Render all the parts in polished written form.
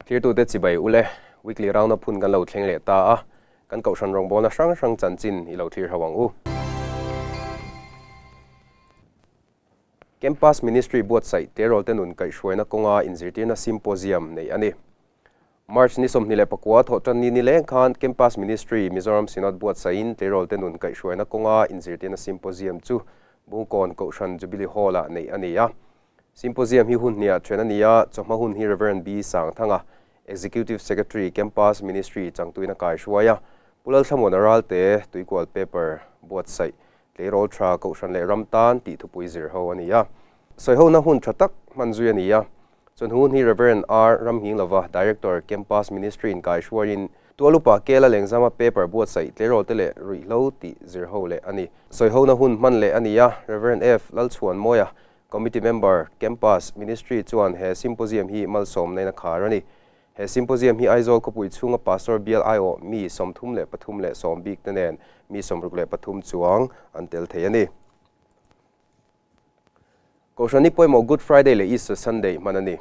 Thirtute chibai ule, weekly round up hun kan lo thleng leh ta a, kan kohhran rawngbawlna hrang hrang chanchin i lo thlir ho ang u. Campus Ministry buatsaih tleirawl te nun kaihhruaina kawnga inzirtirna symposium neih a ni. March ni 29 thawhtan ni nileng khan Campus Ministry Mizoram Synod buatsaihin tleirawl te nun kaihhruaina kawnga inzirtirna symposium chu Bungkawn Kohhran Jubilee Hall-ah neih a ni a. Symposium hi hun hniah then a ni a, chawhma hun hi Rev. B. Sangthanga, Executive Secretary, Campus Ministry changtuin a kaihruai a, Pu Lalthlamuana Ralte tuikual paper buatsaih tleirawl tha Kohhran leh ram tan tih thupui zir ho a ni a. Sawihona hun tha tak hman zui a ni a. Chun hun hi Rev. R. Ramnghinglova, Director, Campus Ministry in kaihruaiin Tualupa Kela Lengzama paper buatsaih tleirawl te leh ruihhlo tih zir ho leh a ni. Sawihona hun hman leh a ni a, Rev. F. Lalchhuanmawia, Committee Member, Campus Ministry chuan he symposium hi malsawmna in a khar a ni. He symposium hi Aizawl khawpui chhunga Pastor bial aiawh mi 33 leh sawm bik te nen mi 63 chuang an tel thei a ni. Kohhran ni pawimawh Good Friday leh Easter Sunday hman a ni.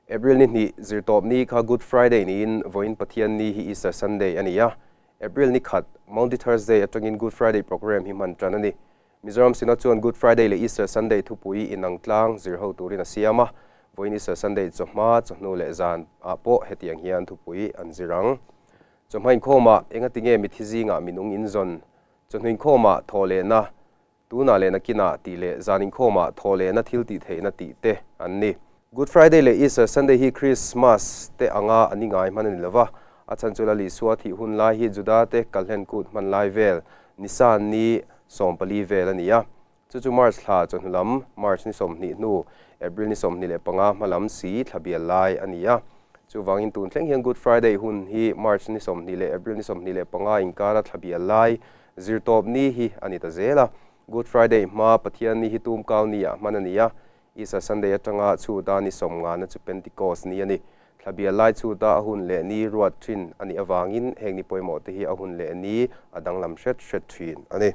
April ni hnih zirtawp ni kha Good Friday niin vawiin Pathian ni hi Easter Sunday a ni a. April ni khat, Maundy Thursday atangin Good Friday program hi hman tan a ni. Mizoram Synod chuan Good Friday leh Easter Sunday thupui inang tlang zir ho turin a siam a, vawiin Easter Sunday chawhma, chawhnu leh zan ah pawh hetiang hian thupui an zir ang. Chawhma inkhawmah engati nge mithi zingah minung inzawn? Chawhnu inkhawmah thawh lehna, tunah leh nakinah tih leh zan inkhawmah thawh lehna thil tih theihna tih te an ni. Good Friday leh Easter Sunday hi Christmas te anga an ingai hman a ni lova, a chhan chu Lal Isua thih hun lai hi Juda te kalhlen kut hman lai vel, Nisan ni 14 vel a ni a. Chu chu March thla chawhnu lam, March ni 20 hnu, April ni 25 hma lam si thla bial lai a ni a. Chuvangin tun thleng hian Good Friday hun hi March ni 20 leh April ni 25 inkara thla bial lai zirtawp ni hi a ni ta zel a. Good Friday hma Pathian ni hi tumkau ni ah hman a ni a. Easter Sunday atanga chhuta ni sawmngana chu Pentecost ni a ni. Thla bial lai chhuta a hun leh ni ruat thin a nih avangin heng ni pawimawh te hi a hun leh ni a danglam hret hret thin a ni.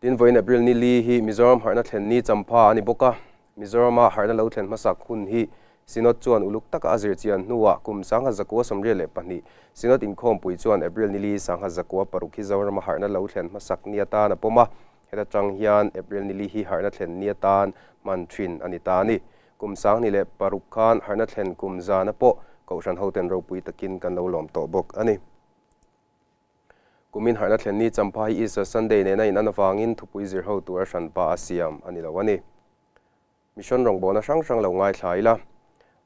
Tin, vawiin April ni li hi Mizoram harhna thlen ni champha a ni bawk a. Mizorama harhna lo thlen hmasak hun hi Synod chuan uluk taka a zir chian hnuah kum 1982 Synod inkhawmpui chuan April ni li 1906 hi Zorama harhna lo thlen hmasak ni atan a pawm a. Heta tang hian April ni li hi harhna thlen ni atan hman thin a ni ta a ni. Kum 2006 khan harhna thlen kum zana pawh Kohhran hoten ropui takin kan lo lawm tawh bawk a ni. Kumin harhna thlen ni champha hi Easter Sunday nena in an avangin thupui zir ho tur a hranpa a siam a ni lo a ni. Mission rawngbawlna hrang hrang lo ngaithla ila.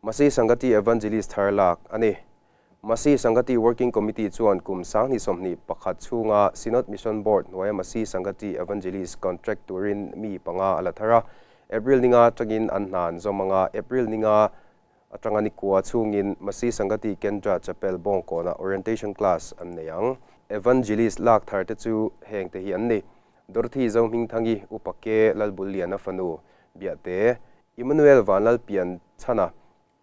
Masi Sangati Evangelist thar lak a ni. Masi Sangati Working Committee chuan kum 2021 chhunga Synod Mission Board hnuaia Masi Sangati Evangelist contract turin mi panga a la thar a. April ninga atangin an hna an zawm anga April ninga atanga ni kua chhungin Masi Sangati Kendra Chapel Bawngkawnah orientation class an nei ang. Evangelist lak thar te chu heng te hi an ni. Dorothy Zohmingthangi, Upa K. Lalbulliana fanu, Biahte, Emmanuel Vanlalpian Chhana,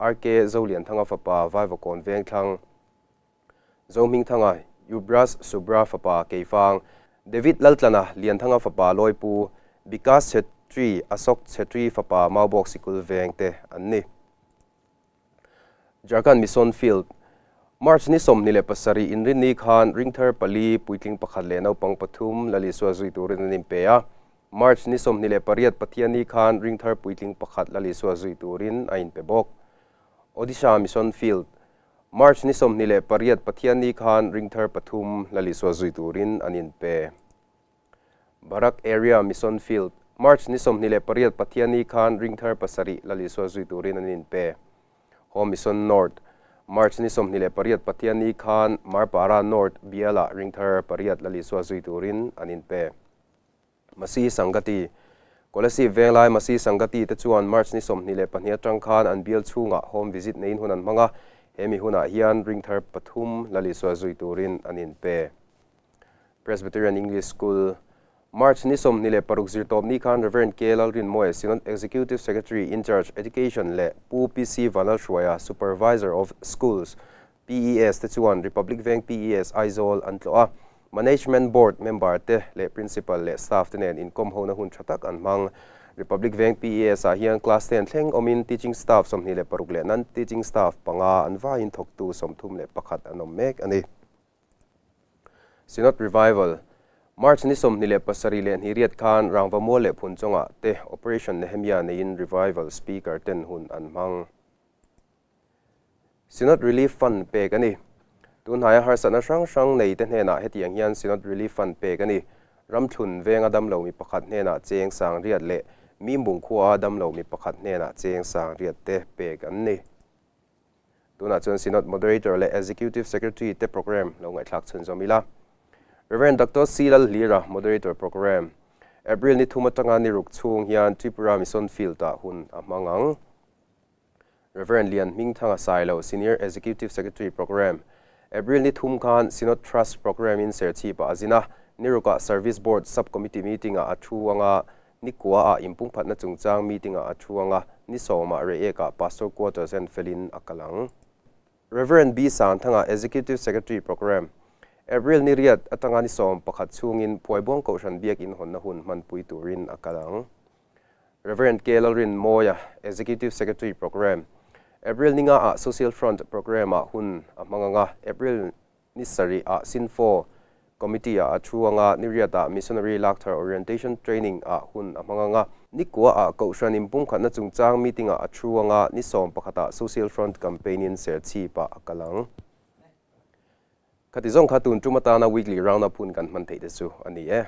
RK Zolianthanga fapa Vaivakawn Vengthlang, Zohmingthanga, Yubras Subra fapa Keifang, David Laltlana, Lianthanga fapa Lawipu, Bikas Chhetri, Asok Chhetri fapa Maubawk Sikul Veng te an ni. Jharkhand Mission Field, March ni 27 inrinni khan ringthar pali puitling pakhat leh naupang pathum Lalisua zui turin an inpe a. March ni 28 Pathianni khan ringthar puitling pakhat Lalisua zui turin a inpe bawk. Odisha Mission Field, March ni 28 Pathianni khan ringthar pathum Lalisua zui turin an inpe. Barak Area Mission Field, March ni 28 Pathianni khan ringthar pasarih Lalisua zui turin an inpe. Home Mission North, March ni 28 Pathianni khan Marpara North biala ringthar pariat Lalisua zui turin an inpe. Masi Sangati, Kolasib Venglai Masi Sangati te chuan March ni 22 atang khan an bial chhungah home visit neiin hun an hmang a, hemi hunah hian ringthar pathum Lalisua zui turin an inpe. Presbyterian English School, March ni 26 zirtawp ni khan Reverend K. Lalrinmoe, Synod Executive Secretary in Charge Education leh Pu PC Vanlalhruaia, Supervisor of Schools, PES te chuan Republic Veng PES Aizawl an tlawh a. Management Board member te leh Principal leh staff te nen inkawm hona hun tha tak an hmang. Republic Veng PES ah hian Class 10 thleng awmin teaching staff 26 leh non teaching staff panga an vaiin thawktu 31 an awm mek a ni. Synod Revival, March ni 27 leh 28 khan Rangvamual leh Phunchawngah te Operation Nehemia neiin Revival Speaker ten hun an hmang. Synod Relief Fund pek a ni. Tunhnaia harsatna hrang hrang nei te hnenah hetiang hian Synod Relief Fund pek a ni. Ramthlun venga damlo mi pakhat hnenah cheng 8000 leh Mimbung khuaa damlo mi pakhat hnenah cheng 8000 te pek an ni. Tunah chuan Synod Moderator leh Executive Secretary te program lo ngaihthlak chhunzawm ila. Rev. Doctor C. Lalhlira Moderator Program, April ni thum atanga ni ruk chhung hian Tripura Mission Field-ah hun a hmang ang. Rev. Lian Hmingthanga Sailo Senior Executive Secretary Program, April ni thum khan Synod Trust Program-in Serchhip-ah a zin a, ni rukah Service Board Sub-Committee Meeting-ah a thu anga Ni kua ah inpungphatna chungchang meeting ah a thu anga, ni sawmah Reiek ah Pastor Quarters en felin a kal ang. Rev. B. Sangthanga Executive Secretary Programme, April ni riat atanga ni 11 chhungin Phuaibuang Kohhran Biak inhawnna hun hmanpui turin a kal ang. Rev. K. Lalrin Mawia Executive Secretary Programme, April ni nga ah Social Front Programme ah hun a hmang anga, April Ni sarih ah Sinfo Committee ah a thu anga, ni riat ah Missionary Lakthar Orientation Training ah hun a hmang anga, ni kua ah Kohhran inpumkhatna chungchang meeting ah a thu anga, ni 11 ah Social Front Campaign in Serchhip ah a kal ang. Khati zawng kha tun tum atana Weekly Round Up hun kan hman theih te chu a ni e.